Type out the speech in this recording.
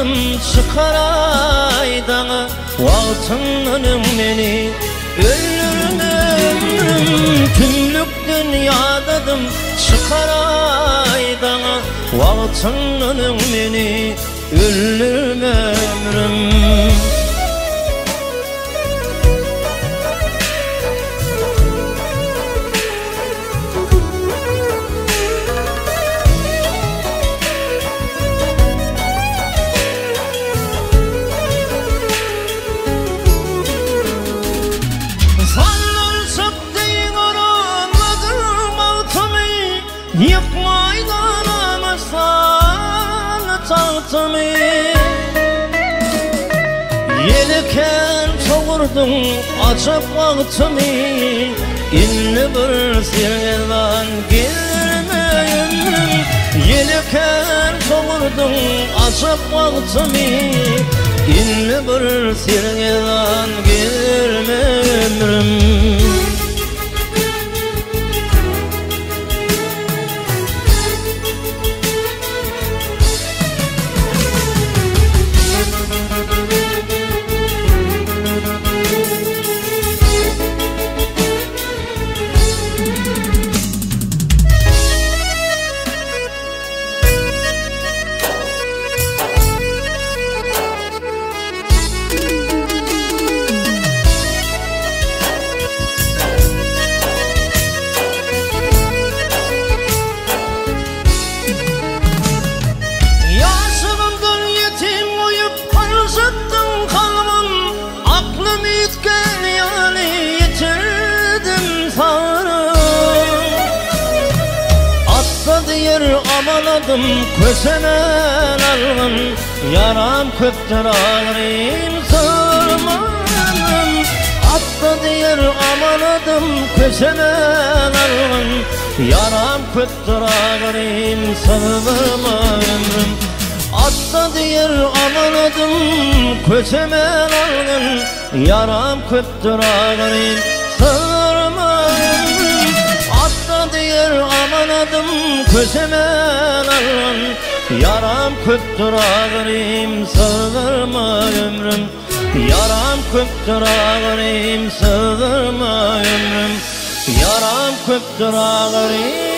ýadadym çykaraý daňa Wagtyndan öň meni öldürme ömrüm Tümlükden ýadadym çykaraý daňa Wagtyndan öň meni öldürme ömrüm. Sallançak deý goranladyň bagtymy, Ýykmaýdan aňyrsal tagtymy. Ýelken sowurdyň ajap wagtymy, Indi bir sergezdan gelme ömrüm. Ýelken sowurdyň ajap wagtymy, Indi bir sergezdan gelme ömrüm. Ýaşlygymdan ýetim goýup gyrjytdyň kalbym, Aklym üýtgän ýaly ýitirdim sabrym. Atda diýer amaladym kösemen algyn, Ýaram köpdür agrym syrmanym. Atda diýer amaladym kösemen algyn, Ýaram köpdür agrym syrma ömrüm. Atda diýer amaladym kösemen algyn, Ýaram köpdür agrym syrma ömrüm. Atda diýer amaladym kösemen algyn, Ýaram köpdür agrym syrma ömrüm. Ýaram köpdür agrym syrma ömrüm. Ýaram köpdür agrym.